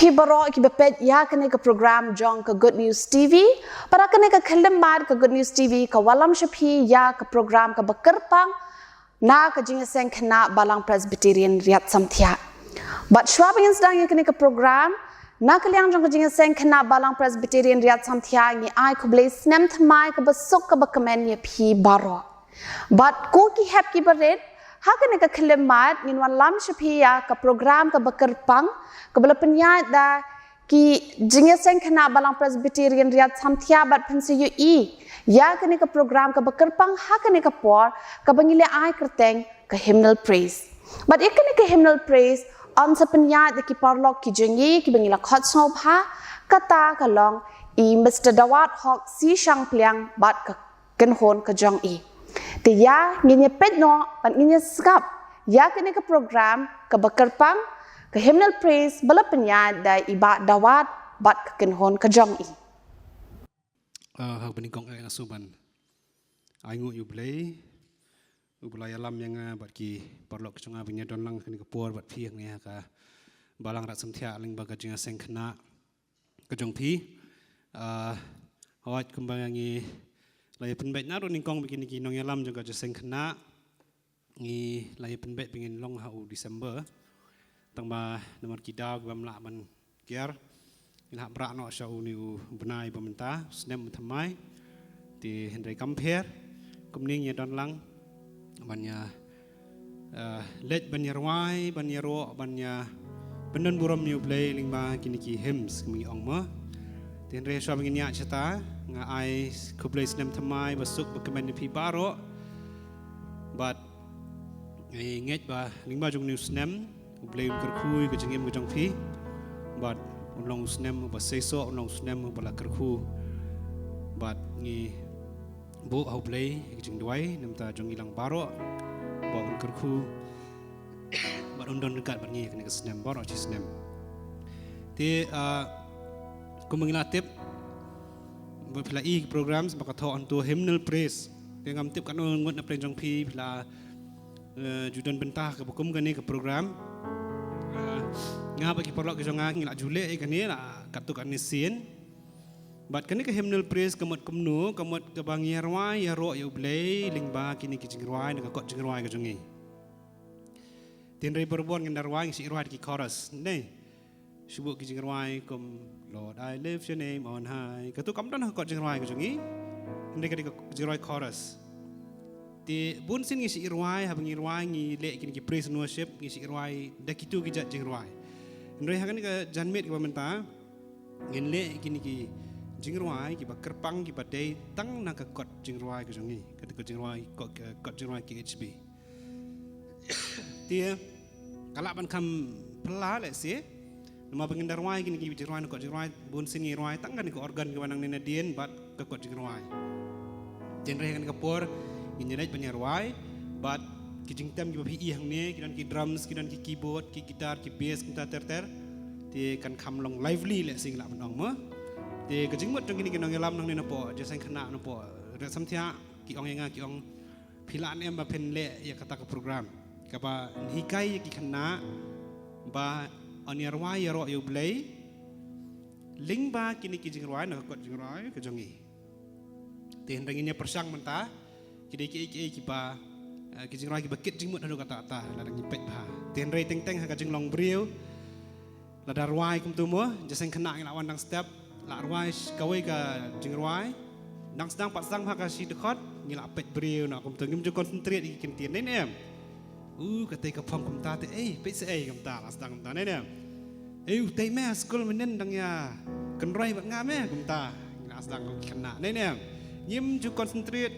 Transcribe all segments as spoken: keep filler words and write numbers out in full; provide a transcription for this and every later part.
Phi baroh kiba peit ïa kane ka program jong ka Good News T V. Para kane ka khyllipmat ka Good News T V ka wallam sha phi ïa ka program kaba kyrpang na ka jingïaseng khynnah Balang Presbyterian Riat Samthiah. Bad shuwa ba ngin sdang ïa kane ka program, na ka liang jong ka jingïaseng khynnah Balang Presbyterian Riat Samthiah ngi ai khublei snem thymmai kaba suk kaba kmen ïa phi baroh. Bad ko ki hep kiba rit, ha kane ka khyllipmat ngin wallam sha phi ïa ka program kaba kyrpang, kaba la pynïaid da ki jingïaseng khynnah Balang Presbyterian Riat Samthiah bad phin sa ïohi ïa kane ka program kaba kyrpang ha kane ka por kaba ngi la ai kyrteng ka hymnal praise. Bad ïa kane ka hymnal praise yn sa pynïaid da ki paralok ki jong ngi kiba ngi la khot sngewbha, kata ka long i Mister Dawat Hok C. Shangpliang bad ka kynhun ka jong i. Te ïa ngin ïa peit noh bad ngin ïa sngap ïa kane ka program kaba kyrpang, ka hymnal praise ba la pynïaid da i Bah Dawat bad ka kynhun ka jong i. Ah, ha kaba nyngkong eh nga sngewbha ban ai nguh ïa U Blei uba la ïalam ïa nga bad ki paralok ki jong nga ba ngin ïa don lang kane ka por bad phi hangne ha ka Balang Riat Samthiah lyngba ka jingïaseng khynnah ka jong phi. Ah, hooid kumba ngi la ïa pynbeit naduh nyngkong ba kine ki nongïalam jong ka jingïaseng khynnah ngi la ïa pynbeit ba ngin long ha u December. Tangba namar ki daw ki bym lah ban kiar, ngi la hap rah noh sha une u bnai ba mynta, u snem thymmai. Te hynrei kam pher, kumne ngi ïa don lang ban ïa eh, leit ban ïa rwai, ban ïa roh, ban ïa pyndon burom ïa U Blei lyngba kine ki hymns kumne ong mo. Te hynrei shuwa ba ngin ïa shata, nga ai khublei snem thymmai ba suk ba kmen ïa phi baroh. Bad ngi ngeit ba lyngba jong une u snem U Blei un kyrkhu ïa ka jingim ka jong phi. Bad un long u snem uba seisoh, un long u snem uba la kyrkhu. Bad ngi buh ha U Blei ïa ka jingduwai na ka bynta jong ngi lang baroh ba un kyrkhu bad un don ryngkat bad ngi ha kane ka snem baroh shi snem. Te ah, kumba ngi la tip ba phi la i ki programs ba ka thoh hangto hymnal praise. Te ngam tip katno ngut na pdeng jong phi phi la eh, ju don bynta kaba kum kane ka program. Eh, nga bad ki paralok ki jong nga ngi la ju leh ïa kane la katto katne sien. Bad kane ka hymnal praise ka mut kumno, ka mut kaba ngi ïa rwai ïa roh ïa U Blei lyngba kine ki jingrwai na ka kot jingrwai ka jong ngi. Te hynrei barabor ngin da rwai ngi shu rwai da ki chorus ne. Shu buh ki jingrwai kum Lord I lift your name on high. Katu kam don ha kot jingrwai ka jong ngi. Hynrei ka dei ka jingrwai chorus. Te bun sien ngi shu rwai, haba ngi rwai ngi leh kine ki praise and worship, ngi shu rwai da kitu ki jait jingrwai. Hynrei ha kane ka janmiet kaba mynta ngin leh kine ki jingrwai kiba kyrpang kiba dei tang na ka kot jingrwai ka jong ngi. Katu ka jingrwai kot, kot jingrwai K H B. Te ka lah ban kham phylla lehse. Namar ba ngin da rwai kine ki jingrwai na kot jingrwai, bun sien ngi rwai tang kane ka organ kaba nangne nadien bad ka kot jingrwai. Te hynrei ha kane ka por ngin ïa leit ban ïa rwai bad ki jingtem kiba phi i hangne, ki don ki drums, ki don ki keyboard, ki guitar, ki bass, kumta ter ter. Te kan kham long lively lehse ngi lah ban ong mo. Te ka jingmut jong kine ki nongïalam nangne napoh jingïaseng khynnah napoh Riat Samthiah ki ong ïa nga ki ong phi lah ne em ba phin leh ïa kata ka program kaba hikai ïa ki khynnah ba yn ïa rwai ïa roh ïa U Blei lyngba kine ki jingrwai na ka kot jingrwai ka jong ngi. Te hynrei ngin ïa pyrshang mynta ki dei kiei kiei kiba, eh, ki jingrwai kiba kit jingmut haduh katta katta lada ngi peit bha. Te hynrei teng teng ha ka jinglong briew lada rwai kumtu mo, jingïaseng khynnah ngi lah wan dang step, lah rwai kawei ka jingrwai. Dang sdang pat sdang bha ka shi dkhot ngi lah peit briew noh kumtu, ngim ju concentrate ïa ki kyntien, ne em? U katei ka phong kumta te, ei peit sa ei kumta, lah sdang kumta, ne em? Ei u tei me ha skul mynnin dang ïa kynroi bad nga me kumta, ngi lah sdang kum ki khynnah, ne em? Ngim ju concentrate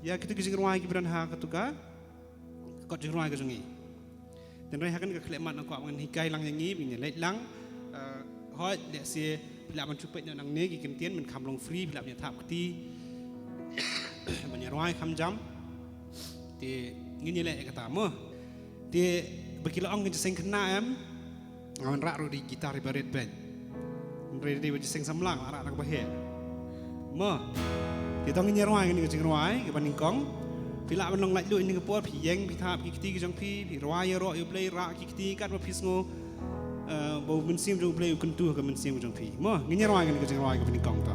ïa kitu ki jingrwai kiba don ha katu ka kot jingrwai ka jong ngi. Te hynrei ha kane ka khyllipmat nga kwah ban hikai lang ïa ngi, ba ngin ïa leit lang. Eh, hooid lehse phi lah ban shu peit noh nangne ki kyntien, men kham long free, phi lah ban ïa thap kti ban ïa rwai kham jam. Te ngin ïa leh ïa kata mo. Te ba ki la ong ka jingïaseng khynnah em, nga wanrah ruh da ki guitar iba rit beit. Hynrei dei ba jingïaseng samla nga la rah da kaba heh mo. Te to ngin ïa rwai kane ka jingrwai kaba nyngkong. Phi lah ban long laitluid ha kane ka por, phi ïeng phi thap ki kti ki jong phi, phi rwai ïa roh ïa U Blei, rah ki kti katba phi sngew, eh, ba u Mynsiem jong U Blei u kyntu ha ka mynsiem jong phi. Mo, ngin ïa rwai kane ka jingrwai kaba nyngkong to.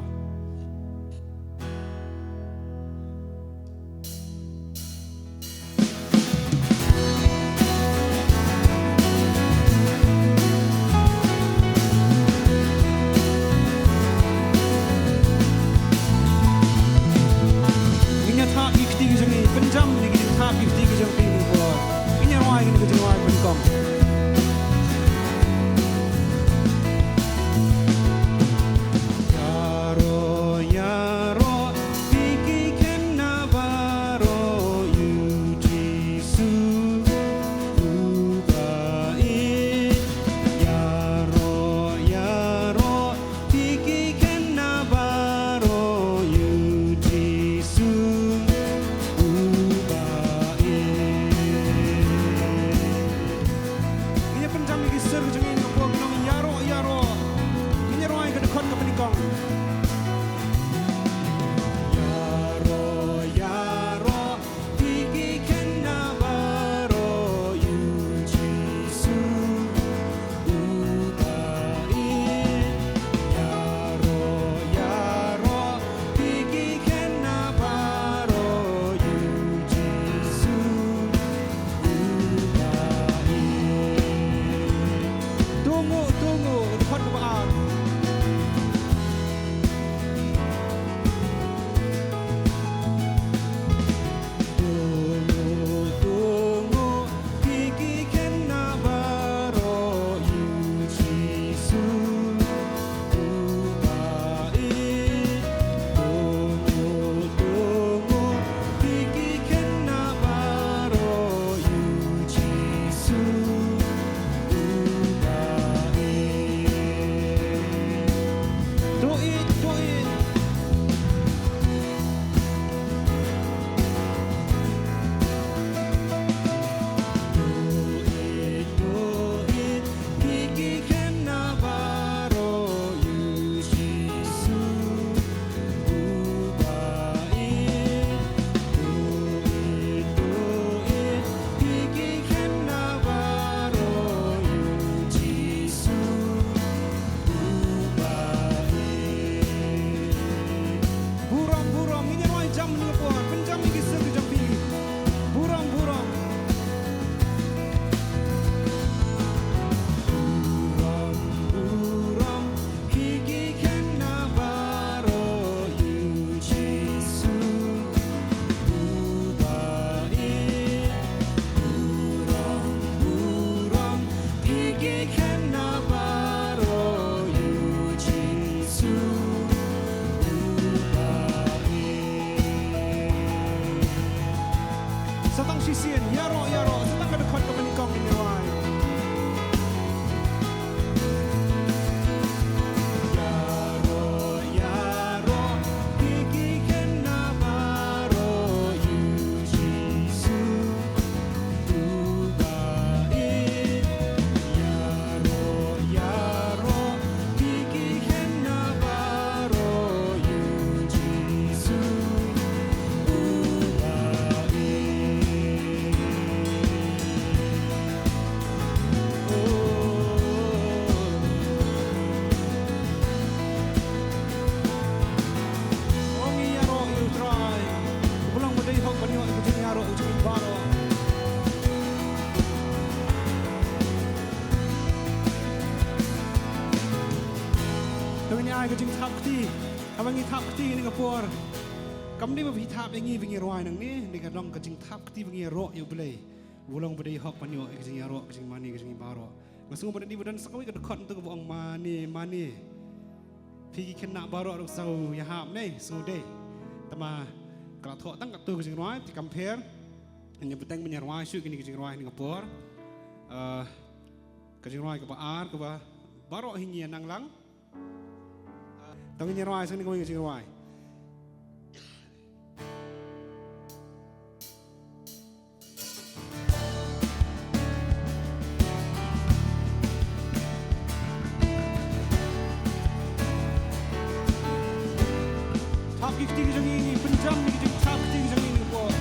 Ngin ïa thap ïa ki kti ki jong ngi, pynjam ïa ki, thap ïa ki kti ki jong ngi, ngin ïa rwai kane ka jingrwai kaba nyngkong. Ïaroh, ïaroh, phi ki khynnah baroh, ïa U Jisu uba ïeit. Ïaroh, ïaroh, phi ki khynnah baroh, ïa U Jisu uba ïeit. Ngin ïa pynjam ïa ki sir jong ngi, ngi nongkyndong, ïaroh, ïaroh. Ngin ïa rwai ka dkhot kaba nyngkong. Ïaroh, ïaroh, phi ki khynnah baroh, ïa U Jisu uba ïeit. Ïaroh, ïaroh, phi ki khynnah baroh, ïa U Jisu uba ïeit. To nguh, to nguh, dkhot kaba ar. To nguh, to nguh, phi ki khynnah baroh, ïa U Jisu uba ïeit. To nguh, to nguh, phi ki khynnah baroh, ïa U Jisu uba ïeit. To ïeit, to ïeit. To ïeit, to ïeit, phi ki khynnah baroh, ïa U Jisu uba ïeit. To ïeit, to ïeit, phi ki khynnah baroh, ïa U Jisu uba ïeit. Burom, burom, ngin ïa rwai jam ha kane ka por, pynjam ïa ki sir ki jong phi. Burom, burom. Burom, burom, phi ki khynnah baroh, ïa U Jisu uba ïeit. Burom, burom, phi ki khynnah baroh, ïa U Jisu uba ïeit. Sa tang shisien, ïaroh, ïaroh, sa tang ka dkhot kaba nyngkong ngin ïa rwai. Ïaroh, ïaroh, phi ki khynnah baroh, ïa U Jisu uba ïeit. Ïaroh, ïaroh, phi ki khynnah baroh, ïa U Jisu uba ïeit. Oh. Ong ïaroh ïa U Trai. U Blei ba dei hok ban ïoh ïa ka jingïaroh jong ngi baroh. To ngin ai ka jingthap kti. Haba ngi thap kti ha kane ka por, kam dei ba phi thap ïa ngi ba ngi rwai nangne, ne ka long ka jingthap kti ba ngi ïaroh ïa U Blei. U long ba dei hok ban ïoh ïa ka jingïaroh, ka jingmane, ka jingmane baroh. Nga sngew ba dei ba don sa kawei ka dkhot ntu kaba ong mane, mane. Phi ki khynnah baroh ruh sa u ïahap ne, sngew dei. Tangba ka la thoh tang katto ka jingrwai, te kam pher. Ngin ïa bteng ban ïa rwai shuh kine ki jingrwai ha kane ka por. Eh, ka jingrwai kaba ar kaba baroh hi ngi ïa nang lang. To ngin ïa rwai sa kane kawei ka jingrwai. Thap ki kti ki jong ngi, pynjam ki jong, thap ki kti ki jong ngi ha kane ka por.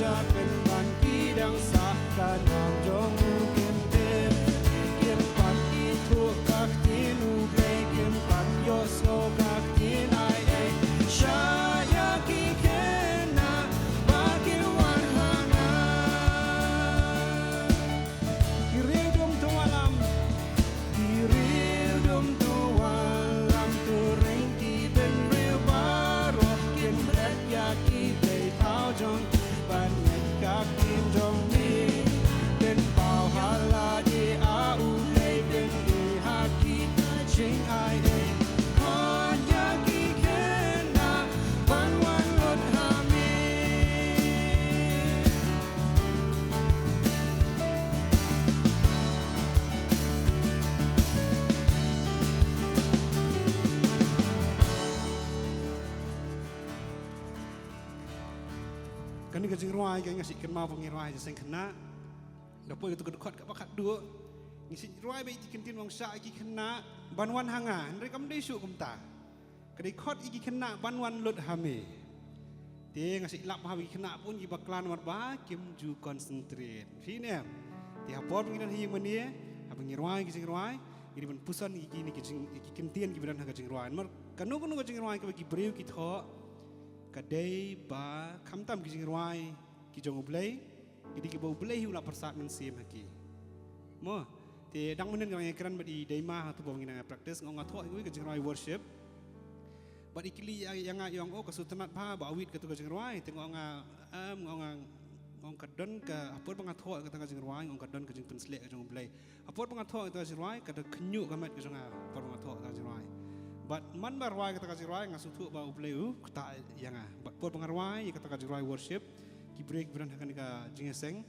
Pynban ki dang sah ka nam jong u, kim tip, kim pat ithuh ka ktien U Blei, kim pat ïohsngew ka ktien ai ei sha ïa ki khynnah ba kin wan ha nga. Ki riew dum to wallam, ki riew dum to wallam, to ring ki bynriew baroh, kin bret ïa ki blei thaw jong ki ban ngeit ka ktien jong me. Pynpaw ha lade, a U Blei, pynïaid ha ki jingai ei. Khot ïa ki khynnah ban wan lut ha me. Kane ka jingrwai ka nga shu kynmaw ba ngi rwai ha seng khynnah. Da poi katu ka dkhot kaba khatduh, ngi shu rwai bad ki ktien ba ong sha ki khynnah ban wan ha nga, hynrei kam dei shuh kumta. Ka dei khot ïa ki khynnah ban wan lut ha me. Te nga shu lap ha ki khynnah bun kiba khlaiñ namar ba kim ju concentrate. Phi ne em? Te ha por ba ngi don ha ïing mane, haba ngi rwai ki jingrwai, ngi dei ban puson ïa kine ki jing, ïa ki ktien kiba don ha ka jingrwai. Namar kano kano ka jingrwai kaba ki briew ki thoh, ka dei ba khamtam ki jingrwai ki jong U Blei, ki dei kiba U Blei hi u la pyrsad mynsiem ha ki. Mo, te dang mynnin nga dang ïakren bad i Dei Ma ha katu ba ngi nang practice, nga ong nga thoh ïa ka jingrwai worship. Bad i kylli ïa, ïa nga, i ong, oh, ka sngewtynnat bha ba wit katu ka jingrwai. Te nga ong nga, em, nga ong nga, nga ong ka don ka, ha por ba nga thoh kata ka jingrwai, nga ong ka don ka jingpynshlur ka jong U Blei. Ha por ba nga thoh kata ka jingrwai, ka da khynñiuh ka met ka jong nga ha por ba nga thoh kata ka jingrwai. Bad man ba rwai kata ka jingrwai, nga sngewthuh ba U Blei u ktah ïa nga. Bad por ba nga rwai ïa kata ka jingrwai worship, ki briew kiba don ha kane ka jingïaseng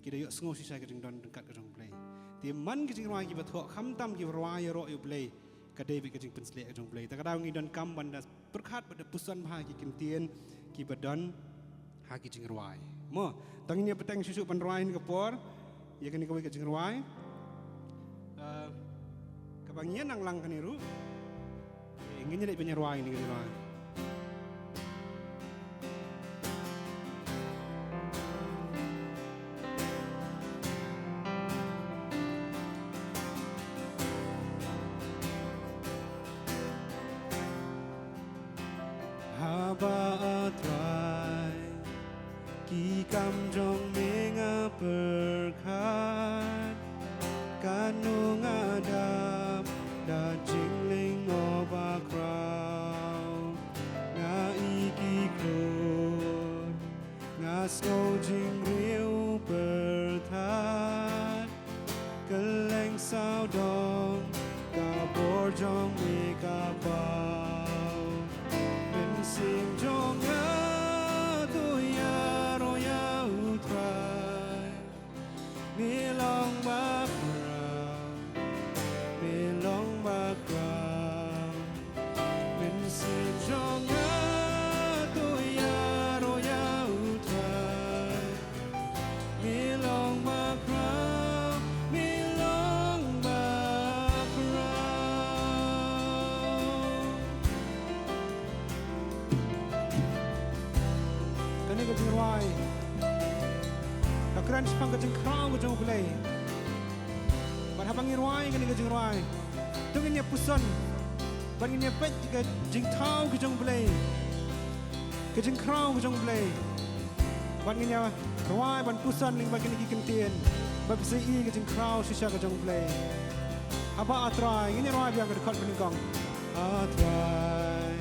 ki da ïohsngew shisha ka jingdon ryngkat ka jong U Blei. Te man ki jingrwai kiba thoh, khamtam kiba rwai ïaroh ïa U Blei, ka dei beit ka jingpynshlur ka jong U Blei. Te ka daw ngi donkam ban da pyrkhat bad da puson bha ki ktien kiba don ha ki jingrwai. Mo, tang ngin ïa bteng shuh shuh ban rwai ha kane ka por ïa kane kawei ka jingrwai. Eh, kaba ngi ïa nang lang kane ruh. Eh, ngin ïa leit ban ïa rwai ha kane ka jingrwai. Haba, A Trai, ki kam jong me nga pyrkhat, kano nga dap da jinglyngngoh bakhraw, nga i ki khlur, nga sngew jingriew pyrthat. Kylleng sawdong ka bor jong me ka paw. Mynsiem jong nga to ïaroh ïa U Trai. Me long bakhraw, me long bakhraw. Mynsiem jong nga to ïaroh ïa U Trai. Me long bakhraw, me long bakhraw. Kane ka jingrwai ka kren shaphang ka jingkhraw ka jong U Blei. Bad haba ngi rwai kane ka jingrwai, to ngin ïa puson bad ngin ïa peit ka jingthaw ka jong U Blei, ka jingkhraw ka jong U Blei. Bad ngin ïa rwai ban puson lyngba kine ki ktien, bad phi sa ïohi ka jingkhraw shisha ka jong U Blei. Haba, A Trai, ngin ïa rwai biang ka dkhot banyngkong. A Trai,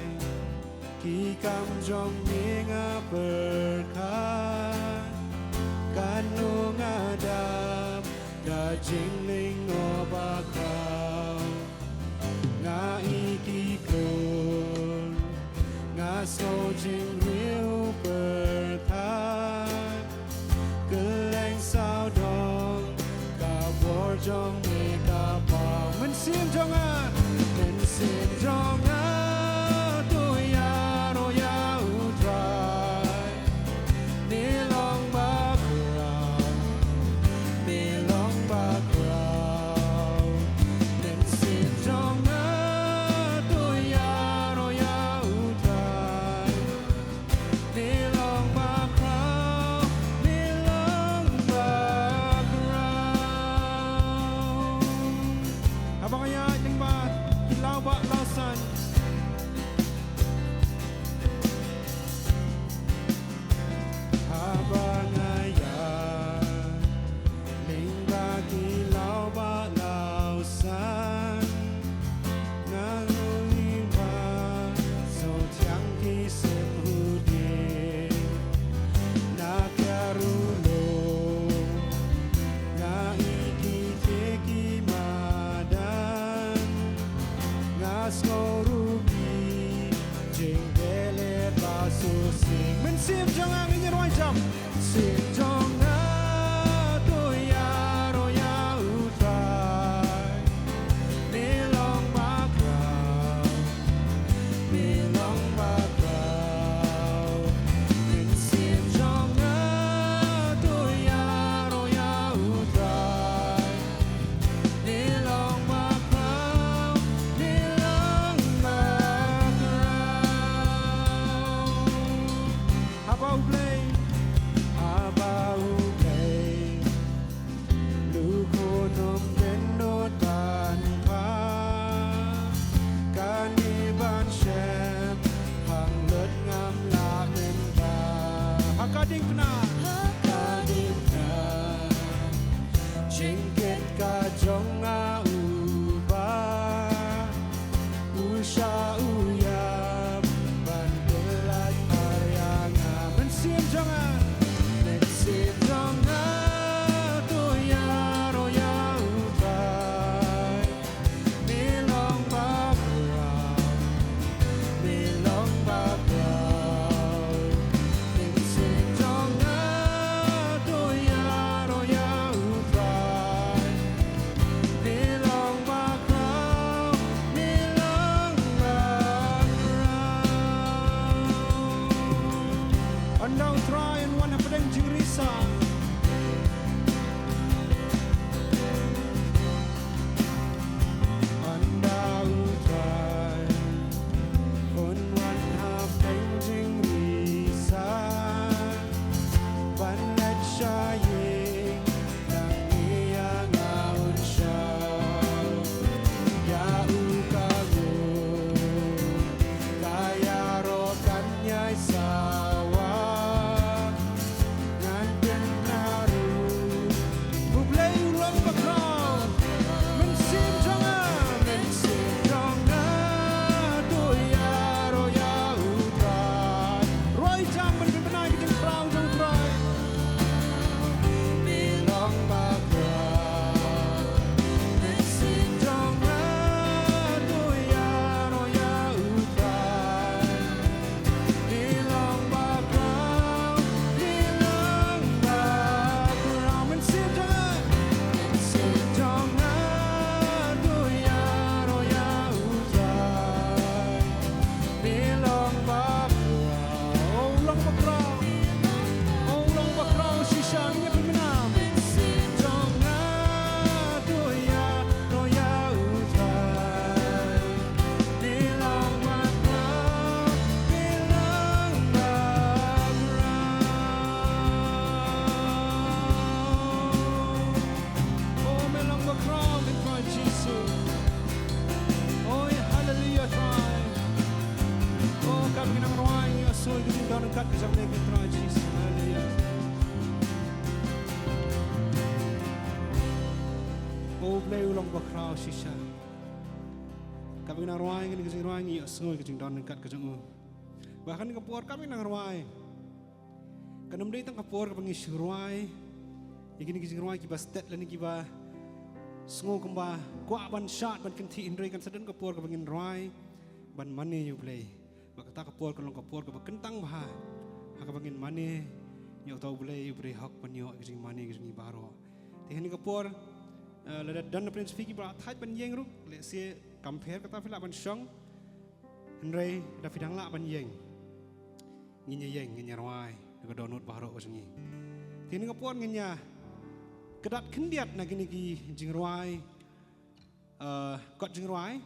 ki kam jong me nga pyrkhat, kano nga dap da jinglyngngoh bakhraw. Nga i ki khlur, nga sngew jingriew pyrthat. Kylleng sawdong ka bor jong me ka paw. Mynsiem jong nga, mynsiem jong nga to ïaroh ïa U Trai. Me long bakhraw, me long bakhraw. Mynsiem jong nga to ïaroh ïa U Trai. Me long bakhraw, U Trai un wan hapdeng jingri sa. Ynda U Trai un wan hapdeng jingri sa, ban leit sha ïing, nang ïa nga un shong. Ïa u ka ngur, ka ïaroh kan ïai sawa. Ngan pynharu. U Blei u long bakhraw. Mynsiem jong nga, mynsiem jong nga, to ïaroh ïa U Trai. Rwai jam ban pynbna ki jingkhraw jong U Trai. Mi long bakhraw. Mynsiem jong nga, to ïaroh ïa U Trai. Oh, me long bakhraw, me Trai Jisu. Oh, haleluya, Trai. Oh, katba ngi nang rwai, ngi ïohsngew ïa ka jingdon ryngkat ka jong me, me Trai Jisu. Haleluya. Oh, U Blei u long bakhraw shisha. Katba ngi nang rwai, ngi nang rwai, ngi ïohsngew ïa ka jingdon ryngkat ka jong u. Ba ha kane ka por katba ngi nang rwai, kan ym dei tang ka por kaba ngi shu rwai ïa kine ki jingrwai kiba stet lane kiba sngew kumba kwah ban shad ban kynthih, hynrei kan sa don ka por kaba ngin rwai ban mane ïa U Blei. Ba kata ka por kan long ka por kaba kyntang bha ha kaba ngin mane ïa uta U Blei, U Blei hok ban ïoh ïa ka jingmane ka jong ngi baroh. Te ha kane ka por, eh, lada don na pdeng jong phi kiba la thait ban ïeng ruh, lehse kam pher kata phi lah ban shong. Hynrei lada phi dang lah ban ïeng, ngin ïa ïeng, ngin ïa rwai da ka dohnud baroh ka jong ngi. Te ha kane ka por ngin ïa kdat khyndiat na kine ki jingrwai, eh, kot jingrwai.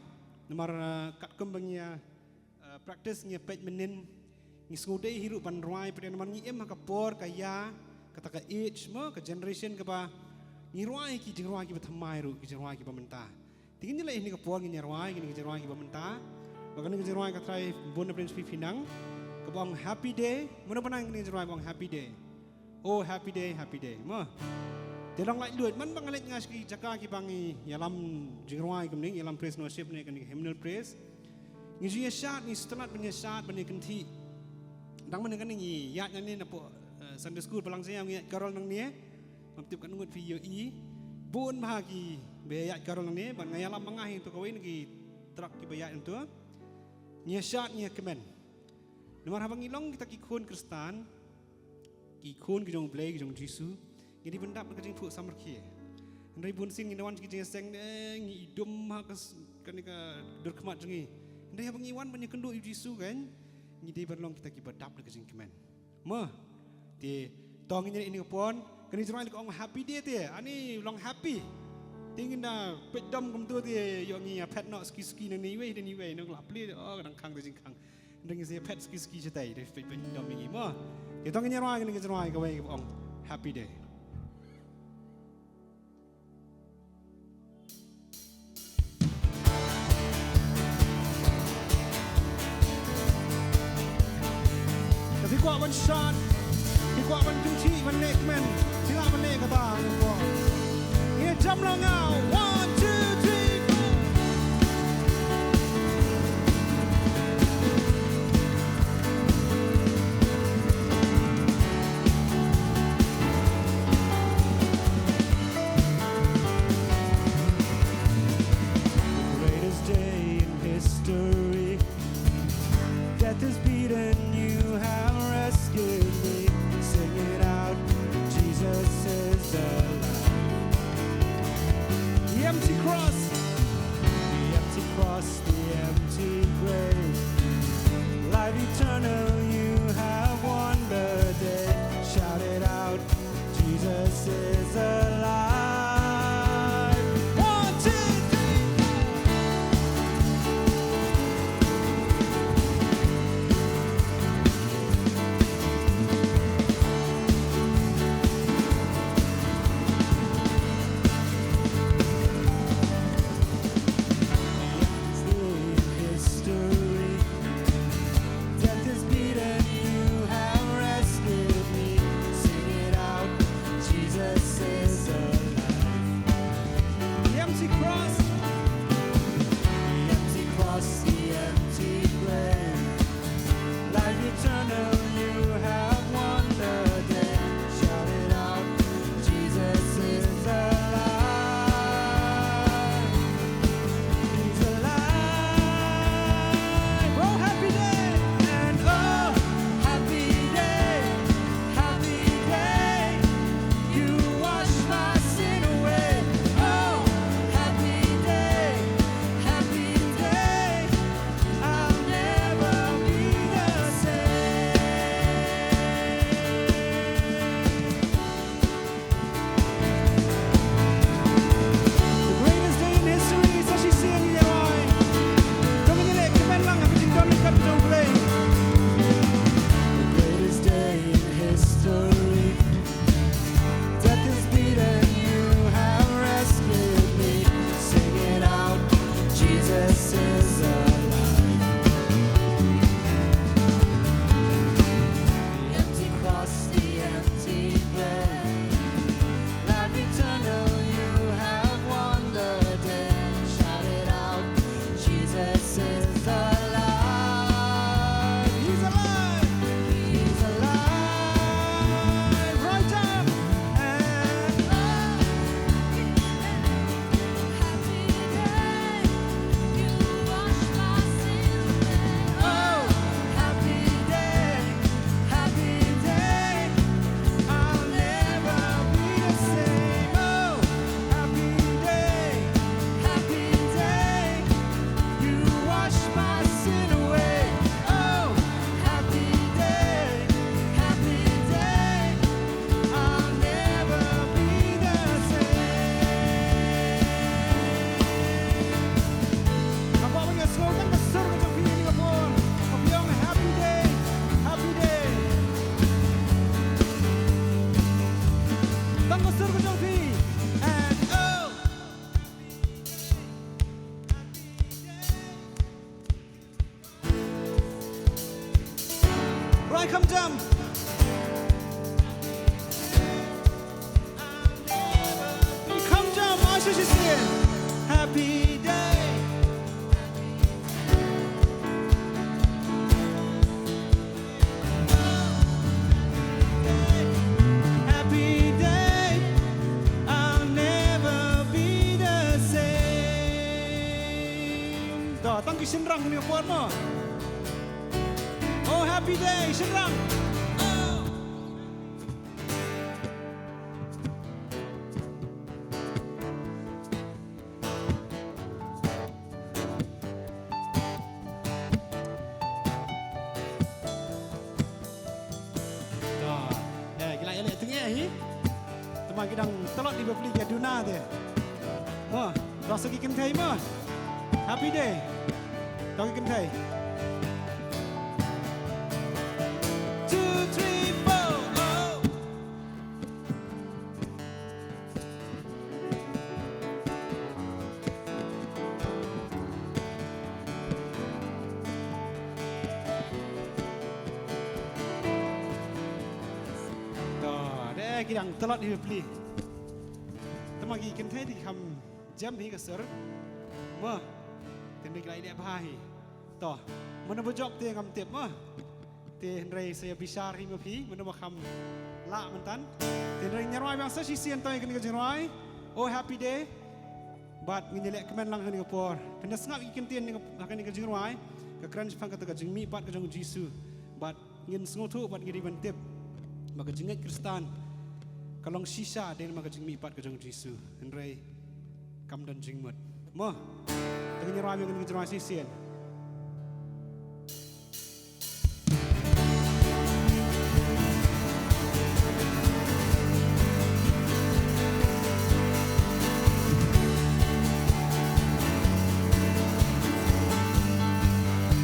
Namar, eh, katkum ba ngi ïa, eh, practice, ngi ïa peit mynnin, ngi sngewdei hi ruh ban rwai, peit namar ngi im ha ka por ka ïa, kata ka age mo, ka generation kaba ngi rwai ki jingrwai kiba thymmai ruh, ki jingrwai kiba mynta. Te ngin ïa leh ha kane ka por, ngin ïa rwai kine ki jingrwai kiba mynta. Bad kane ka jingrwai ka trai bun na pdeng jong phi phi nang, kaba ong Happy Day. Mano ba nang kine ki jingrwai kaba ong Happy Day? Oh, Happy Day, Happy Day mo. Te long laitluid, man ba nga leit nga sha ki jaka kiba ngi ïalam jingrwai kumne, ïalam praise and worship ne, kane ka hymnal praise, ngi ju ïa shad, ngi sngewtynnat ban ïa shad ban ïa kynthih. Dang mynne kane ngi ïaid nangne napoh, eh, Sunday school, balang jong ngi ïaid carol nangne. Ngam tip katno ngut phi ïohi. Bun bha kiba ïaid carol nangne, bad nga ïalam ma nga hi hangto kawei na ki truck kiba ïaid hangto. Ngi ïa shad, ngi ïa kmen. Namar haba ngi long kita ki khun Khristan, ki khun ki jong U Blei, ki jong U Jisu, ngi dei ban dap da ka jingphuh samrkhie. Hynrei bun sien ngi wan sha ki jingïaseng ne, ngi idum ha ka s-, kane ka dur khmat jong ngi. Hynrei haba ngi wan ban ïakynduh ïa U Jisu kan, ngi dei ban long kita kiba dap da ka jingkmen. Mo, te to ngin ïa leh ha kane ka por, kane ka jingrwai ka ong Happy Day te, ani long happy. Te ngin da peit dom kumto te, ïoh ngi ïa phet noh suki suki nangne iwei, nangne iwei, nong la plie, oh, ka dang khang te jingkhang. Ngin sa ïa phet suki suki shatai, da peit peit dom ïa ngi mo. Te to ngin ïa rwai kane ka jingrwai kawei kaba ong Happy Day. Te phi kwah ban shad, phi kwah ban kynthih, ban leh kmen, phi lah ban leh kata. Ngi jam lang nga. One, two, three, four. The greatest day in history. Death is beaten, you have rescued me. Sing it out, Jesus is alive. Ïa Ki shynrang kane ka por mo. Oh, happy day, shynrang. Oh. To, eh, ki la ïaleh tyngia hi. Te ma ki dang tlot ïa ba plie ki duna te. Mo, to sa ki kynthei mo. Happy day. To ki kynthei. Two, three, four, oh. To, de ki dang tlot hi plie. Te ma ki kynthei te ki kham jem hi ka sur. Mo. Te hynrei ki la ïaleh bha hi. To. Mano ba jop te ngam tip mo. Te hynrei sa ïa bishar hi ma phi, mano ba kham lah mynta. Te hynrei ngin ïa rwai biang sa shisien to ïa kane ka jingrwai. Oh, happy day. Bad ngin ïa leh kmen lang ha kane ka por. Phin da sngap ïa ki kyntien ha kane ka jingrwai. Ka kren shaphang kata ka jingmihpat ka jong u Jisu. Bad ngin sngewthuh bad ngin ïa ban tip ba ka jingngeit Khristan ka long shisha dei namar ka jingmihpat ka jong u Jisu. Hynrei kam don jingmut. Mo. Te ngin ïa rwai biang kane ka jingrwai shisien.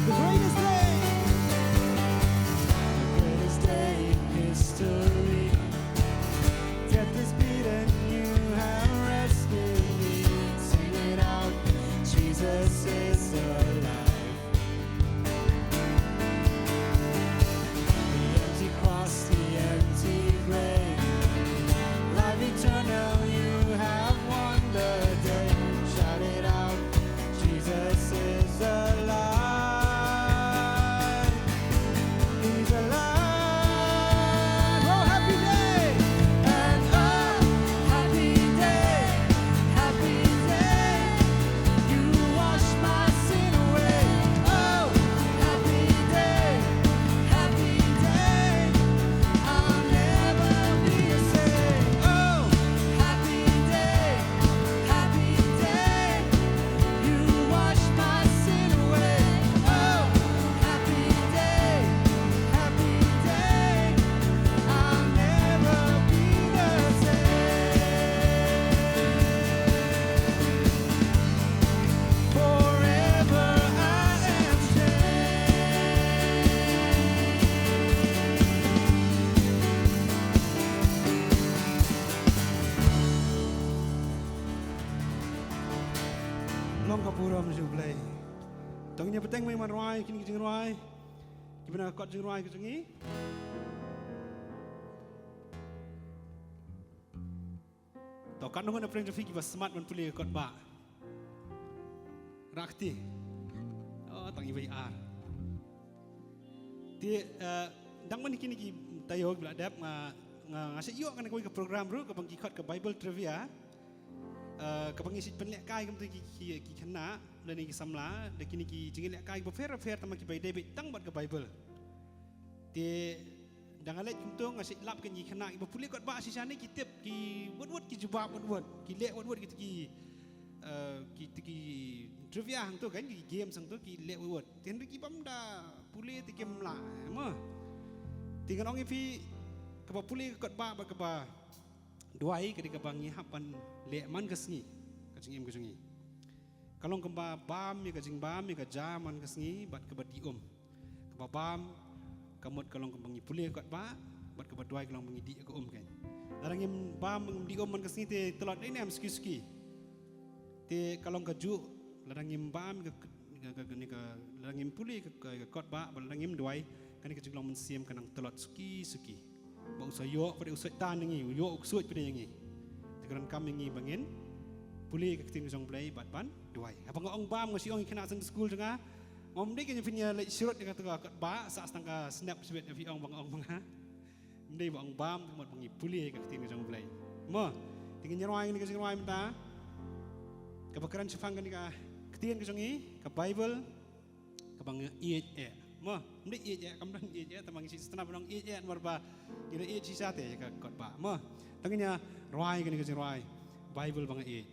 The greatest day. The greatest day in history. Death is beaten, you have rescued me. Sing it out, Jesus is alive. The empty cross, the empty grave. Life eternal, you have won the day. Shout it out, Jesus is alive. He's alive. Oh, happy day. And oh, happy day. Happy day. You wash my sin away. Oh, happy day. Happy day. I'll never be the same. Oh, happy day. Happy day. You wash my sin away. Oh, happy day. Happy day. I'll never be the same. Forever I am changed. Long ka burom sha U Blei. To ngin ïa bteng mei ban rwai kine ki jingrwai kiba na ka kot jingrwai ka jong ngi. To katno ngut na pdeng jong phi kiba smat ban pule ka kot bah? Rah kti. Oh, tang iwei ar. Te, eh, dang man kine ki taïew kiba la dep nga, nga, nga shu ïoh kane kawei ka program ruh kaba ngi khot ka Bible Trivia. Eh, kaba ngi shu pynlehkai kumta ki, ki, ki khynnah lane ki samla da kine ki jingïalehkai bapher bapher tang ma kiba ïadei beit tang bad ka Bible. Te da nga leit kumto nga shu lap kane ki khynnah kiba pule kot bah shisha ne ki tip ki wut wut ki jubab wut wut ki leh wut wut kito ki, eh, kito ki trivia hangto kan ki games hangto ki leh wut wut. Te hynrei ki bym da pule te kim lah mo. Te ngan ong ïa phi kaba pule kot bah bad kaba duwai ka dei kaba ngi hap ban leh man ka sngi ka jingim ka jong ngi. Ka long kaba bam ïa ka jingbam ïa ka ja man ka sngi bad kaba dih um. Kaba bam ka mut ka long kaba ngi pule kot bah bad kaba duwai ka long ba ngi dih ka um kan. Lada ngim bam ngim dih um man ka sngi te tlot dei ne em suki suki. Te ka long kajuh lada ngim bam ka, ka, ka, ka, lada ngim pule ka, ka, ka kot bah bad lada ngim duwai kane ka jinglong mynsiem ka nang tlot suki suki. Ba u sa ïoh pat u Soitan ïa ngi, u ïoh u ksuid pat ïa ngi. Te ka donkam ïa ngi ba ngin pule ka ktien ka jong U Blei bad ban duwai. Haba nga ong bam nga shu ong ïa ki khynnah Sunday school jong nga. Ngam dei ka phin ïa leit shrut ïa kata ka kot bah, sah tang ka snap shibit ïa phi ong ba nga ong ba nga. Ym dei ba ong bam ka mut ba ngi pule ka ktien ka jong U Blei. Mo, te ngin ïa rwai kane ka jingrwai mynta. Kaba kren shaphang kane ka ktien ka jong ngi, ka Bible. Ba nga ïeit eh. Mo, ym dei ïeit eh, kam don ïeit eh, tang ba ngi sngewthuh ba ngi ïeit eh, namar ba ngi la ïeit shisha te ïa ka kot ba. Mo, tang ngin ïa rwai kane ka jingrwai, Baibl ba nga ïeit.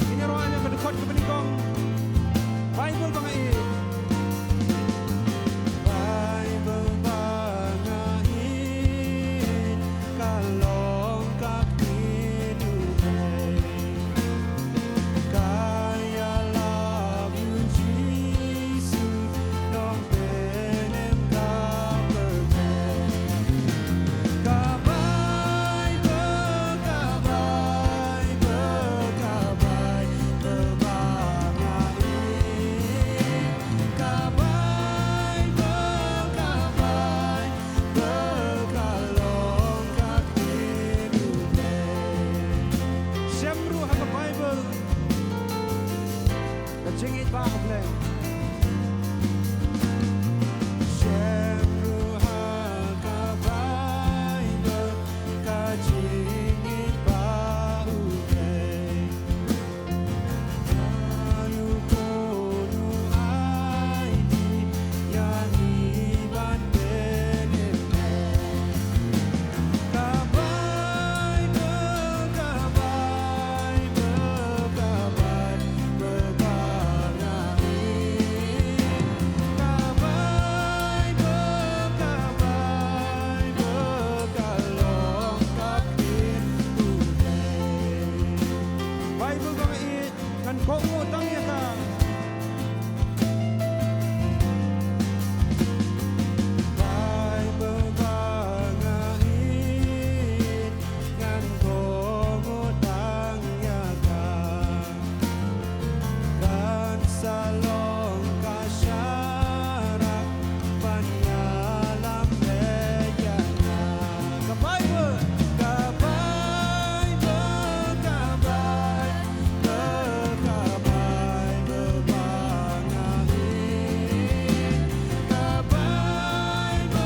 Ngin ïa rwai ïa ka dkhot kaba nyngkong. Baibl ba nga ïeit. Baibl ba nga ïeit, ka long ka ktien U Blei. Ka ïalap ïa U Jisu, nongpynim ka pyrthei. Ka Baibl, ka Baibl, ka Baibl ba nga ïeit. Ka Baibl, ka Baibl, ka long ka ktien U Blei. Shem ruh ha ka Baibl ka jingïeit ba U Blei. Shem ruh ha ka Baibl ka jingïeit ba U Blei. Ayu ko nu ai di ïa ngi ban pynim. Ka Baibl, ka Baibl, ka Baibl ba nga ïeit. Ka Baibl, ka Baibl, ka long ka ktien U Blei. Baibl ba nga ïeit, ngan kohnguh tang ïa ka. Baibl ba nga ïeit, ngan kohnguh tang ïa ka. Kan sa long ka sharak ban ïalam beit ïa nga. Ka Baibl, ka Baibl, ka Baibl, ka Baibl ba nga ïeit. Ka Baibl,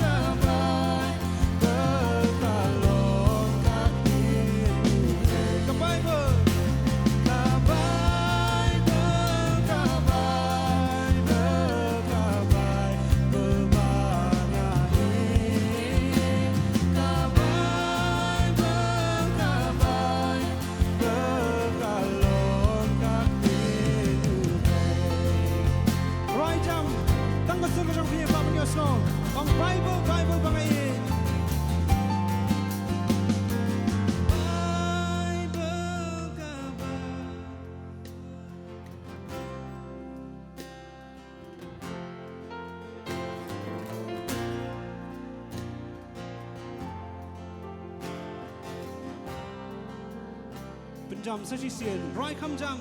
ka Baibl, ka long ka ktien U Blei. Ka Baibl, ka Baibl, ka Baibl, ka Baibl ba nga ïeit. Ka Baibl, ka Baibl, ka long ka ktien U Blei. Rwai jam tang ka sur ka jong phi, ba pynïohsngew. Ong Baibl, Baibl ba nga ïeit. Baibl ka Baibl. Pynjam sa shisien, rwai kham jam.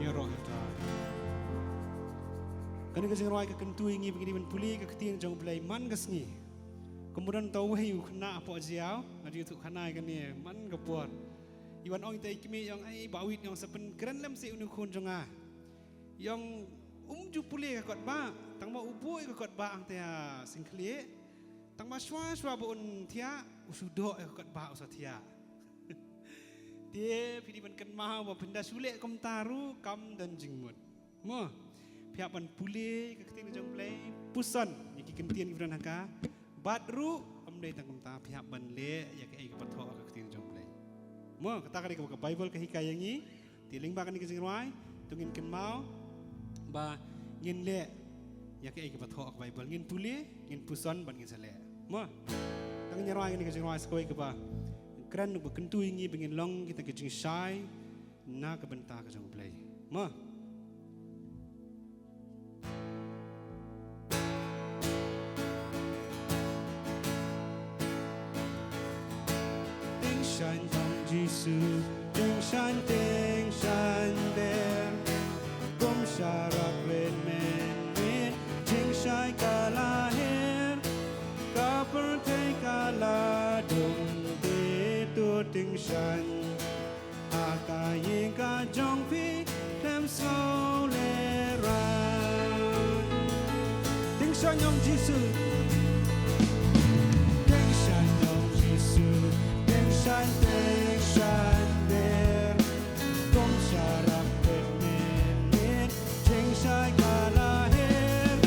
Ïaroh ïa ka. Kane ka jingrwai ka kyntu ïa ngi ba ngin ïa pule ïa ka ktien jong U Blei man ka sngi. Kumba don uta uwei u khynnah hapoh jaiaw, nga ju ïathuh khana ïa kane man ka por. I wan ong ïa uta i kmie, i ong, "Ai Bah Wit, i ong, sa pynkren lem seh une u khun jong nga." I ong, "Um ju pule ïa ka kot bah, tang ba u buh ïa ka kot bah hangta ha syngkhlieh." Tang ba shwa shwa ba un thiah, u shu doh ïa ka kot ba u sa thiah. Te phi dei ban kynmaw ba phin da shu leh kumta ruh kam don jingmut. Mo, phi hap ban pule ka ktien jong U Blei, puson ïa ki kyntien ki ba don ha ka. Bad ruh ym dei tang kumta, phi hap ban leh ïa kaei kaba thoh ha ka ktien jong U Blei. Mo, kata ka dei kaba ka Baibl ka hikai ïa ngi. Te lyngba kane ka jingrwai, to ngin kynmaw ba ngin leh ïa kaei kaba thoh ha ka Baibl, ngin pule, ngin puson bad ngin sa leh. Mo, tang ngin ïa rwai kane ka jingrwai sa kawei kaba kren, ba kyntu ïa ngi ba ngin long kita ki jingshai na ka bynta ka jong U Blei. Mo. Tyngshaiñ ong Jisu, tyngshaiñ, tyngshaiñ bha. Kum sharak rit mynmiet, jingshai ka la hiar. Ka pyrthei ka la dum, te to tyngshaiñ. Ha ka ïing ka jong phi khlem sngew lehraiñ. Tyngshaiñ ong Jisu. Tyngshaiñ ong Jisu. Tyngshaiñ, tyngshaiñ bha. Kum sharak rit mynmiet, jingshai ka la hiar.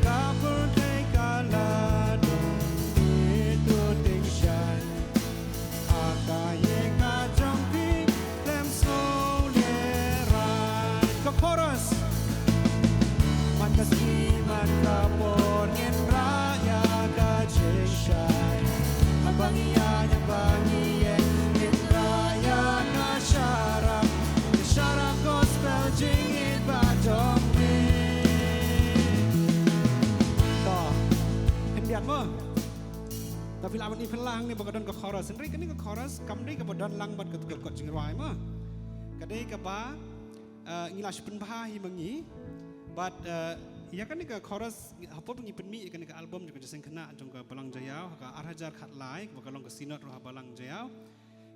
Ka pyrthei ka la dum, te to tyngshaiñ. Ha ka ïing ka jong phi khlem sngew lehraiñ. Ka chorus. Man ka sngi man ka por ngin rah ïa ka jingshai. Haba ngi ïaid haba ngi ïeng ngin rah ïa ka sharak. Ka sharak gospel jingngeit ba jong ngi. To, khyndiat mo. Te phi lah ban i phi lah hangne ba ka don ka chorus. Hynrei kane ka chorus kam dei kaba don lang bad ka, ka kot jingrwai mo. Ka dei kaba, eh, ngi la shu pynbha hi ma ngi. Bad, eh, ïa kane ka chorus, hapoh ba ngi pynmih ïa kane ka album jong ka Jingïaseng Khynnah jong ka Balang Jaïaw, ha ka ar hajar khatlai, kaba ka long ka Synod ruh ha Balang Jaïaw.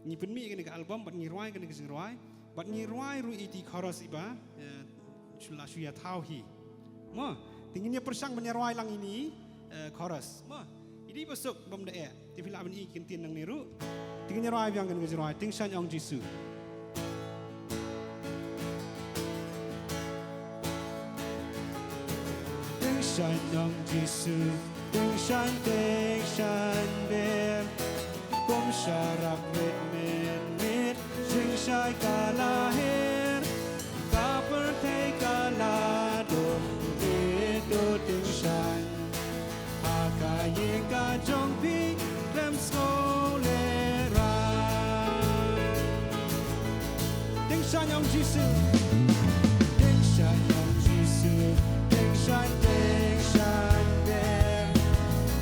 Ngi pynmih ïa kane ka album, bad ngi rwai ïa kane ka jingrwai, bad ngi rwai ruh ïa i chorus iba, eh, shu la shu ïa thaw hi. Mo, te ngin ïa pyrshang ban ïa rwai lang ïa i, eh, chorus. Mo, i dei ba suk bym da eh. Te phi lah ban i kyntien nangne ruh. Te ngin ïa rwai biang kane ka jingrwai. Tyngshaiñ ong Jisu. Tyngshaiñ ong Jisu. Tyngshaiñ, tyngshaiñ bha. Kum sharak rit mynmiet, jingshai ka la hiar. Ka pyrthei ka la dum, te to tyngshaiñ. Ha ka ïing ka jong phi khlem sngew lehraiñ. Tyngshaiñ ong Jisu. Tyngshaiñ ong Jisu. Tyngshaiñ, tyngshaiñ bha.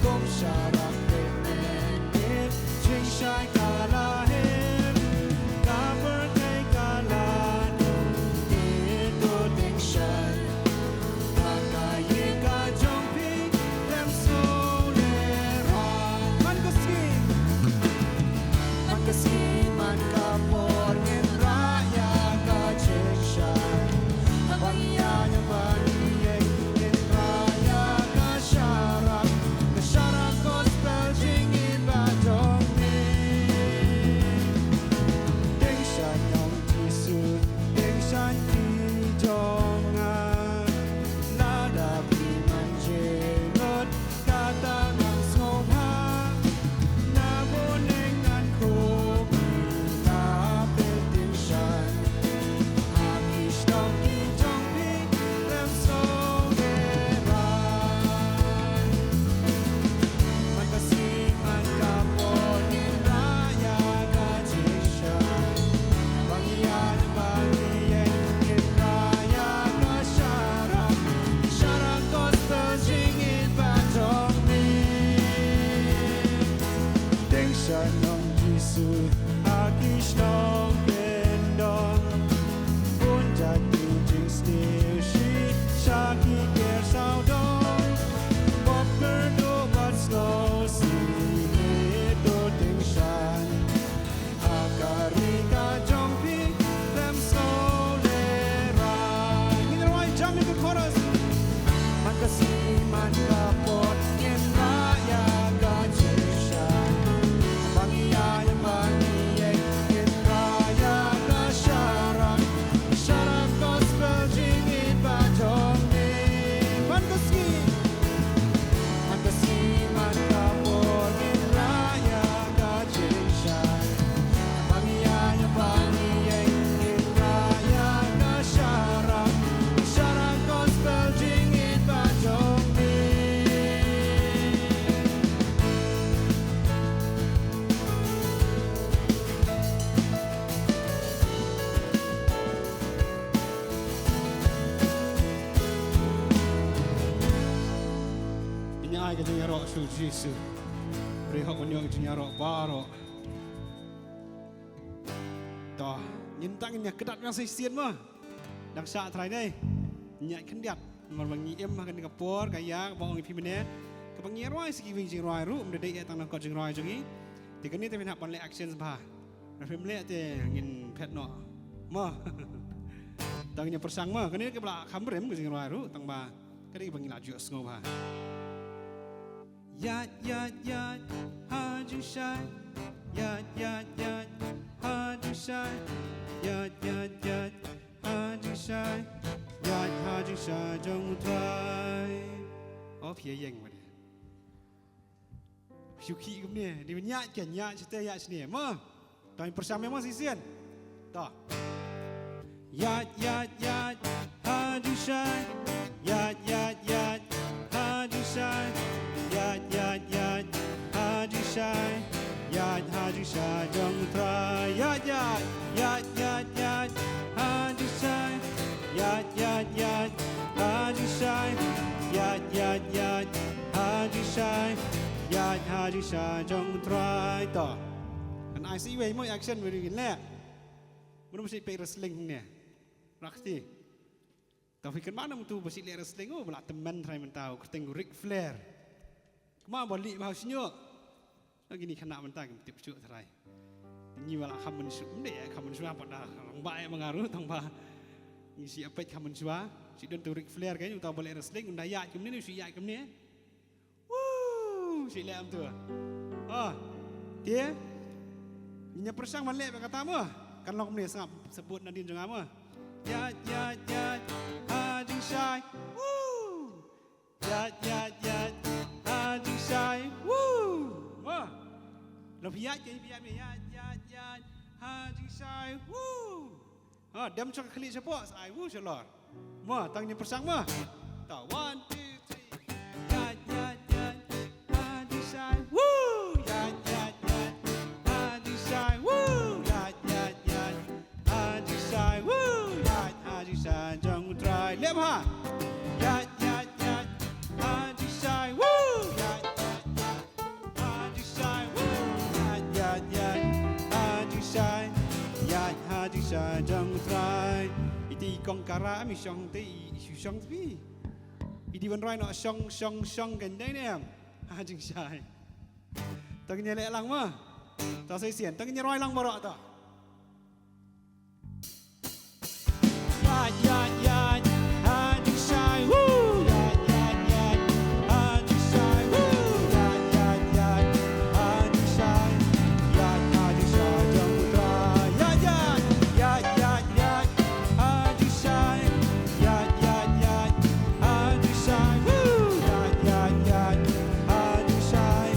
Kum sharak rit mynmiet, jingshai ka la hiar. Ka pyrthei ka la dum, te to tyngshaiñ. Ha ka ïing ka jong phi khlem sngew lehraiñ. Man ka sngi, man ka sngi, man ka por ngin rah ïa ka jingshai. Haba ngi ïaid, haba ngi ïeng, ngin rah ïa ka sharak, ka sharak gospel. Jingïaroh sha u Jisu. Hynrei hok ban ïoh jingïaroh baroh. To, ngin tang ngin ïa kdat biang sa shisien mo. Dang shah trai ne. Ngin ïaid khyndiat. Namar ba ngi im ha kane ka por ka ïa kaba ong ïa phi mynne. Kaba ngi rwai sa kiwei jingrwai ruh, ym da dei eh tang na kot jingrwai jong ngi. Te kane te phin hap ban leh action bha. Lada phim leh te ngin phet noh. Mo. Tang ngin ïa pyrshang mo. Kane kaba la kham rim ka jingrwai ruh, tang ba ka dei ba ngi la ju sngew bha. Ïaid, ïaid, ïaid, ha jingshai. Ïaid, ïaid, ïaid, ha jingshai. Ïaid, ïaid, ïaid, ha jingshai. Ïaid, ha jingshai jong U Trai. Oh, phi ïeng ma de. Shu khih kumne, dei ban ïaid kan, ïaid shate, ïaid shane. Mo. To ngin pyrshang mo shisien. To. Ïaid, ïaid, ïaid, ha jingshai. Ïaid, ïaid, ïaid, ha jingshai. Ïaid, ïaid, ïaid, ha jingshai. Ïaid, ha jingshai jong U Trai. Ïaid, ïaid, ïaid, ïaid, ïaid, ha jingshai. Ïaid, ïaid, ïaid, ha jingshai. Ïaid, ïaid, ïaid, ha jingshai. Ïaid, ha jingshai jong U Trai. To. Kan ai sa iwei mo action, iwei ngin leh. Mano ba shu peit wrestling ne? Rakti. To phi kynmaw na uto uba shu leh wrestling, oh, ba la tymmen trai mynta, u kyrteng Ric Flair. Kynmaw ba lih bha u shñiuh. Ngi kine khynnah mynta kim tip shuh trai. Ngi ba la kham mynshuwa, ym dei kham mynshuwa pat da rangbah ïa ma nga ruh tang ba ngi shu ïa peit kham mynshuwa. Shu don uto Ric Flair kein, uta uba leh wrestling, un da ïaid kumne, u shu ïaid kumne. Woo! Shu leh kumto. Ah. Te. Ngin ïa pyrshang ban leh bad kata mo. Kan long kumne, sngap, sabut nadien jong nga mo. Ïaid, ïaid, ïaid, ha jingshai. Woo! Ïaid, ïaid, ïaid, ha jingshai. Woo! Mo. Lada phi ïaid, phi ïaid, phi ïaid, ïaid, ïaid, ha jingshai. Woo! Ha, dem sha ka khlieh shapoh, sa ai, woo, shalor. Mo, tang ngin pyrshang mo. To, one, two, three. Ïaid, ïaid, ïaid, ha jingshai. Woo! Ïaid, ïaid, ïaid, ha jingshai. Woo! Ïaid, ïaid, ïaid, ha jingshai. Woo! Ïaid, ha jingshai jong U Trai. Leh bha. Ïaid, ïaid, ïaid, ha jingshai. Woo! Ïaid, ïaid, ïaid. Ha jingshai, woo, ïaid, ïaid, ïaid, ha jingshai, ïaid, ha jingshai jong U Trai. Iti i kong Kara, mi shong te, i, i shu shong te phi. I dei ban rwai noh shong, shong, shong kan dei ne em. Ha jingshai. To ngin ïa leh lang mo. To sa shisien, to ngin ïa rwai lang baroh to. Ïaid, ïaid, ïaid, ha jingshai, woo! Ïaid, ïaid, ïaid, ha jingshai, woo! Ïaid, ïaid, ïaid, ha jingshai, ïaid, ha jingshai jong U Trai. Ïaid, ïaid, ïaid, ïaid, ïaid, ha jingshai. Ïaid, ïaid, ïaid, ha jingshai, woo! Ïaid, ïaid, ïaid, ha jingshai.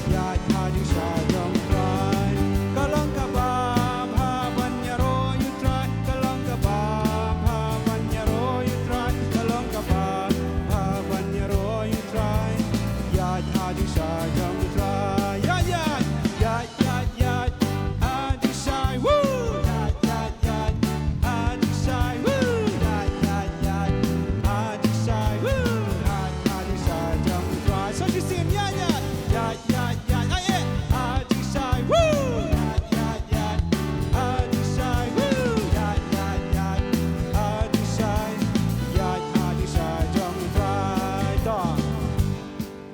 Ïaid, ha jingshai jong U Trai. Ka long kaba bha ban ïaroh ïa U Trai. Ka long kaba bha ban ïaroh ïa U Trai. Ka long kaba bha ban ïaroh ïa U Trai. Ïaid, ha jingshai jong U Trai. Ïaid, ïaid, ïaid, ïaid, ïaid, ha jingshai, woo! Ïaid, ïaid, ïaid, ha jingshai, woo! Ïaid, ïaid, ïaid, ha jingshai, woo! Ïaid, ha jingshai jong U Trai. Sa shisien, ïaid, ïaid, ïaid, ïaid, ïaid, ai, eh, ha jingshai, woo! Ïaid, ïaid, ïaid, ha jingshai, woo! Ïaid, ïaid, ïaid, ha jingshai, ïaid, ha jingshai jong U Trai. To.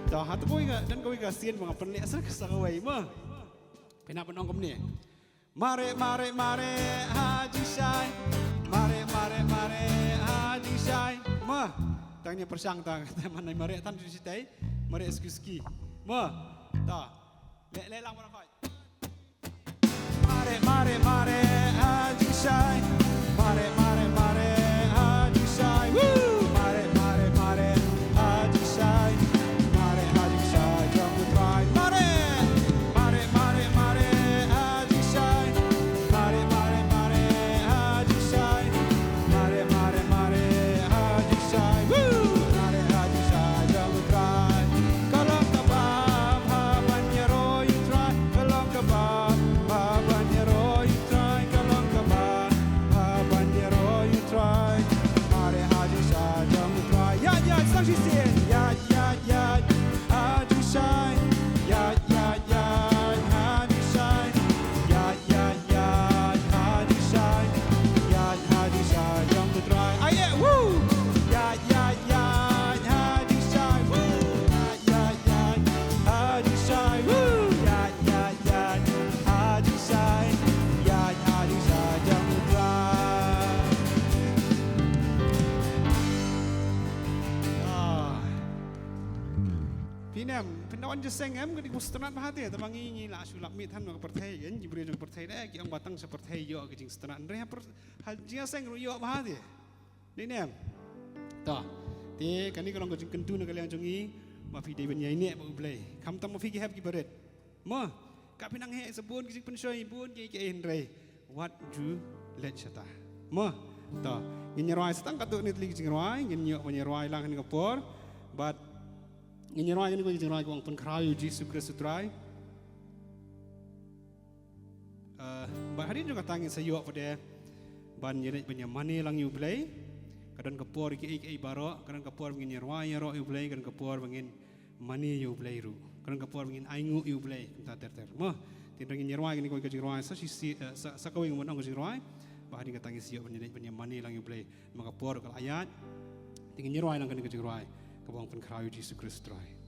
To, ha kawei ka, don kawei ka sien ba nga pynleh sa ka sa kawei mo. Pynap ban ong kumne. Mareh, mareh, mareh, ha jingshai. Mareh, mareh, mareh, ha jingshai. Mo, tang ngin pyrshang tang. Te man ai mareh tang ju shi tai. Mareh suki suki. Mo, to. Leh, leh lang mareh khoi. Mareh, mareh, mareh, ha jingshai. Mareh, mareh, mareh, ha jingshai. Woo! Mareh, mareh, mareh, ha jingshai. Mareh, ha jingshai jong U Trai. Mareh! Mareh, mareh, mareh, ha jingshai. Mareh, mareh, mareh, ha jingshai. Mareh, mareh, mareh, ha jingshai. Woo! Mareh, ha jingshai jong U Trai. Ka long kaba bha ban ïaroh ïa U Trai. Ka long kaba bha ban ïaroh ïa U Trai. Ka long kaba Phin da wan jingïaseng em, ka dei ka sngewtynnat bha te, te ba ngi ngi la shu lap miet than ma ka pyrthei, ïa ki briew jong ka pyrthei de, ki ong ba tang sha pyrthei ïoh ka jingïaseng, hynrei ha jingïaseng ruh ïoh bha te. Dei ne em? To. Te kane ka long ka jingkyntu na ka liang jong ngi, ba phi dei ban ïaineh bad U Blei. Khamtam ma phi ki hep ki barit. Mo, ka phi nang heh sa bun ki jingpynshoi, bun ki ki hynrei wat ju leit shata. Mo, to, ngin ïa rwai sa tang katto katne tylli ki jingrwai, ngin ïoh ban ïa rwai lang ha kane ka por. Bad ngin ïa rwai kane ka jingrwai kaba ong Pynkhraw ïa U Jisu Khrist U Trai. Eh, bad hadien jong kata ngin sa ïoh pat de ban ïa leit ban ïa mane lang ïa U Blei. Ka don ka por kiei kiei baroh, ka don ka por ba ngin ïa rwai ïaroh ïa U Blei, ka don ka por ba ngin mane ïa U Blei ruh. Ka don ka por ba ngin ainguh ïa U Blei, kumta ter ter. Mo, te hynrei ngin ïa rwai kane ka jingrwai sa shisien, eh, sa, sa kawei ngan ong ka jingrwai. Bad hadien kata ngin sa ïoh ban ïa leit ban ïa mane lang ïa U Blei. Namar ka por ka la ïaid. Te ngin ïa rwai lang kane ka jingrwai kaba ong Pynkhraw ïa U Jisu Khrist U Trai.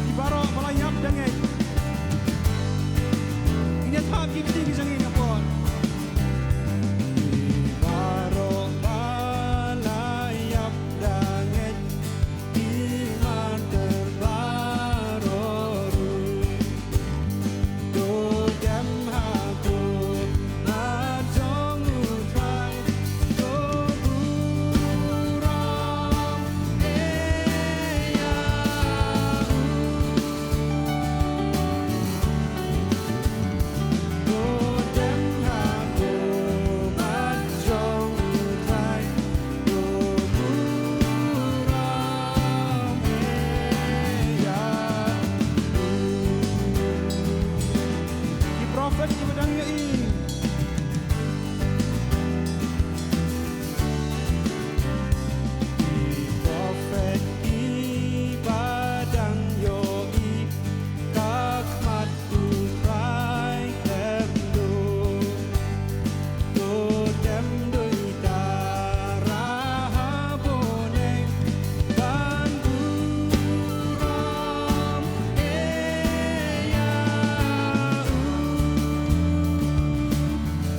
Ki baroh ba la ïap da ngeit, ngin ïa thap ki kti ki jong ngi na por. Ki baroh ba la ïap da ngeit, ki martir baroh ruh. Ki prophet kiba dang ïohi. Ki prophet kiba dang ïohi. Ka khmat U Trai em duh. To tem duh ita Rahab Boneng ban burom ïa u.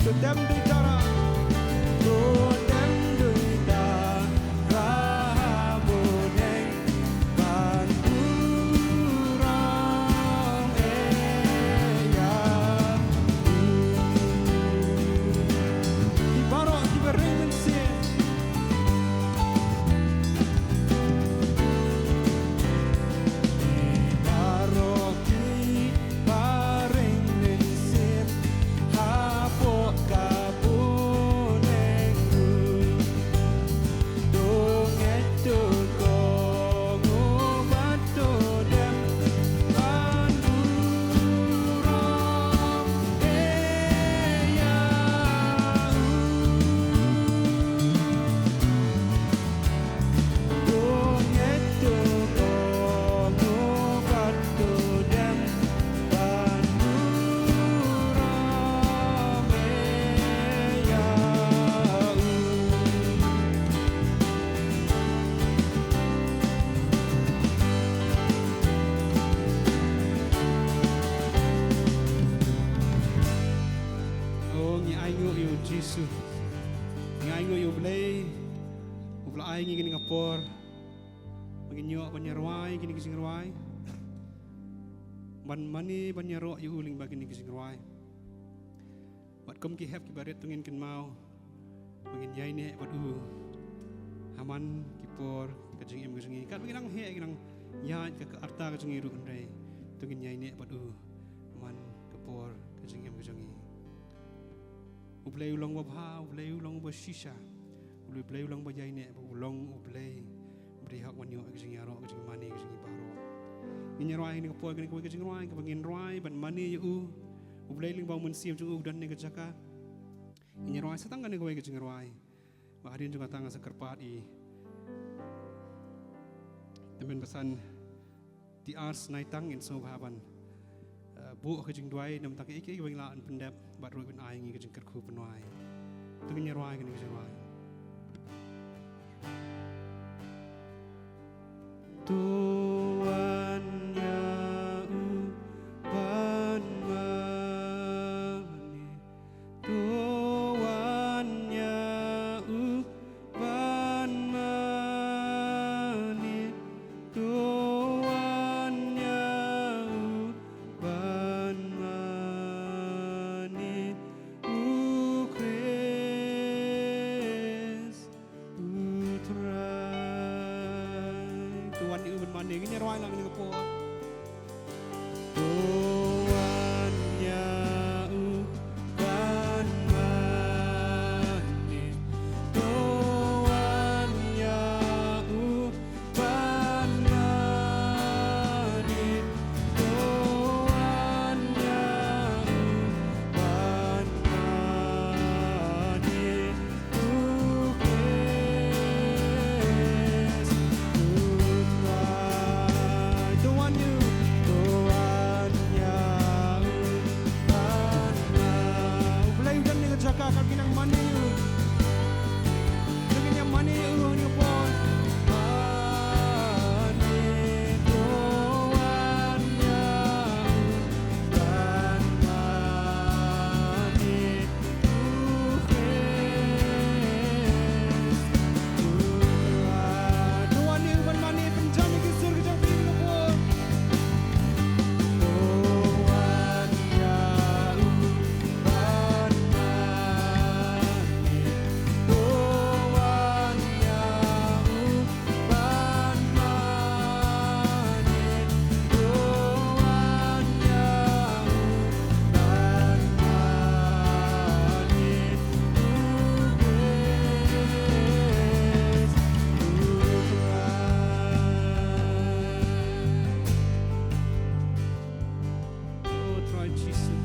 To tem duh ita Rahab, to tem duh ita Rahab Boneng ban burom ïa u. Ki baroh kiba ring mynsiem. Ki baroh kiba ring mynsiem hapoh ka bneng ruh. To ngeit, to kohnguh bad to dem ban burom ïa u. To ngeit, to kohnguh bad to dem ban burom ïa u. O, ngi ainguh ïa u Jisu. Ngi ainguh ïa u Blei uba la ai ngi kane ka por ba ngin ïoh ban ïa rwai kine ki jingrwai, ban mane ban ïaroh ïa u lyngba kine ki jingrwai. Bad kum ki hep kiba rit, to ngin kynmaw ba ngin ïaineh bad u ha man ki por ka jingim ka jong ngi. Katba ngi nang heh, ngi nang ïaid ka, ka rta ka jong ngi ruh, hynrei to ngin ïaineh bad u ha man ka por ka ka jingim ka jong ngi. U Blei u long uba bha, U Blei u long uba shisha, U Blei, U Blei u long uba ïaineh, bad u long U Blei uba dei hok ban ïoh ka jingïaroh, ka jingmane, ka jong ngi baroh. Ngin ïa rwai ha kane ka por kane kawei ka jingrwai kaba ngin rwai ban mane ïa u. U Blei lyngba u Mynsiem jong u u don ha kane ka jaka. Ngin ïa rwai sa tang kane kawei ka jingrwai. Bad hadien jong kata nga sa kyrpad ïa i Tymmen Basan T R Snaitang, in sngewbha ban, eh, buh ka jingduwai, namar kata kaei kaei ba ngi lah ban pyndep bad ruh ban ai ngi ka jingkyrkhu pynwai. To ngin ïa rwai kane ka jingrwai. To wan ïa u ban mane. To wan ïa u ban mane. To wan ïa u ban mane. U Khrist u Trai. To wan ïa u ban mane. Ngin ïa rwai lang ha kane ka por. To wan ïa u ban mane. To wan ïa u ban mane. To wan ïa u ban mane. U Khrist u Trai. To wan ïa u, to wan ïa u ban mane. U Blei u don ha kane ka jaka, kat ki nang mane ïa u. To ngin ïa mane ïa u ha kane ka por. Mane, to wan ïa u ban mane. U Khrist u Trai. To wan ïa u ban mane, pynjam ïa ki sur ki jong phi ha kane ka por. To wan ïa u ban mane. To wan ïa u ban mane. To wan ïa u ban mane. U Khrist u Trai. O Trai Jisu,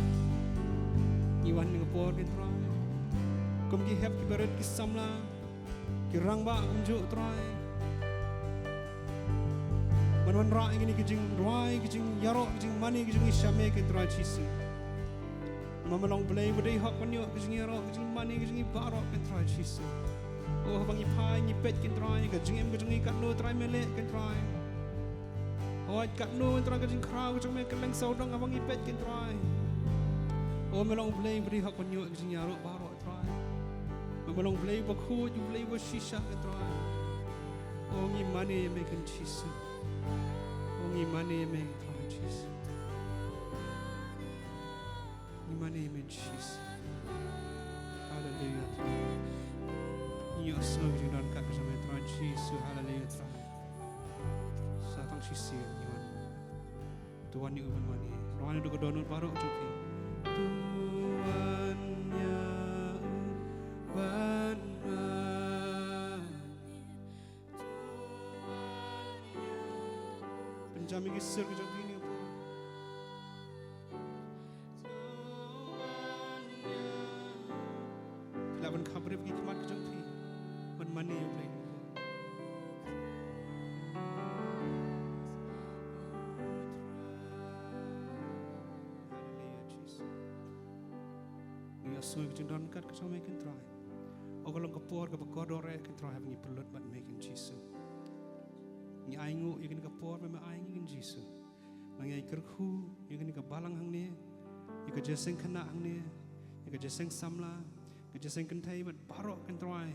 ngi wan ha kane ka por, ko Trai, kum ki hep ki barit, ki samla, ki rangbah kumjuh, Trai, ban wanrah ïa kine ki jingrwai, ki jingïaroh, ki jingmane, ki jong ngi sha me, ko Trai Jisu. Me, me long Blei ba dei hok ban ïoh ka jingïaroh, ka jingmane, ka jong ngi baroh, ko Trai Jisu. O, haba ngi phai ngi peit, ko Trai, ka jingim ka jong ngi katno, Trai, me leh, ko Trai. Hooid, katno, Trai, ka jingkhraw ka jong me ka long sawdong haba ngi peit, ko Trai. O, me long Blei ba dei hok ban ïoh ka jingïaroh baroh, Trai. Me, me long Blei ba khuid, Blei ba shisha, ko Trai. O, ngi mane ïa me, ko Jisu. O, ngi mane ïa me, ko Trai Jisu. Ngi mane ïa me, Jisu. Haleluya, Trai. Ngi ïohsngew ka jingdonkam ka jong me, Trai Jisu. Haleluya, Trai. Sa tang shisien ngi wan. To wan ïa u ban mane. Rwai naduh ka dohnud baroh jong phi. To wan ïa u ban mane. Pynjam ïa ki sur ki jong phi ha kane ka por. Phi lah ban khapbriew ïa ki khmat ki jong phi ban mane ïa u Blei. Haleluya, Jisu. Ngi ïohsngew ïa ka jingdonkam ka jong me, ko Trai. O, ka long ka por kaba kordor eh, ko Trai, haba ngi pynlut bad me, ko Jisu. Ngi ainguh ïa kane ka por ba me ai ngi, ko Jisu. Ba ngi ai kyrkhu ïa kane ka balang hangne, ïa ka jingïaseng khynnah hangne, ïa ka jingïaseng samla, ka jingïaseng kynthei bad baroh, ko Trai,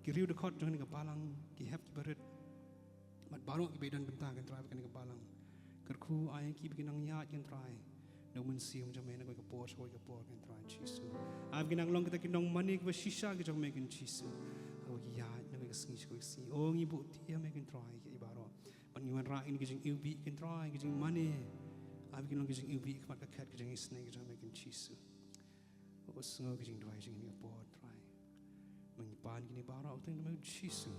ki riew dkhot jong kane ka balang, ki hep ki barit. Bad baroh kiba ïadon bynta, ko Trai, bad kane ka balang. Kyrkhu ai ïa ki ba kin nang ïaid, ko Trai, da u Mynsiem jong me na kawei ka por sha kawei ka por, ko Trai Jisu. Ai ba kin nang long kita ki nongmane kiba shisha ki jong me, ko Jisu. Haba ki ïaid na kawei ka sngi sha kawei ka sngi. O, ngi buh ïa me, ko Trai, ïa ki baroh. Bad ngi wanrah ïa kine ki jingiwbih, ko Trai, ki jingmane. Ai ba kin long ka jingiwbih khmat ka khet ka jingisynei ka jong me Kynrad Jisu. Ba u sngew ka jingduwai jong ngi ha kane ka por Trai. Ba ngi pan kine baroh ha u kyrteng jong me Kynrad Jisu.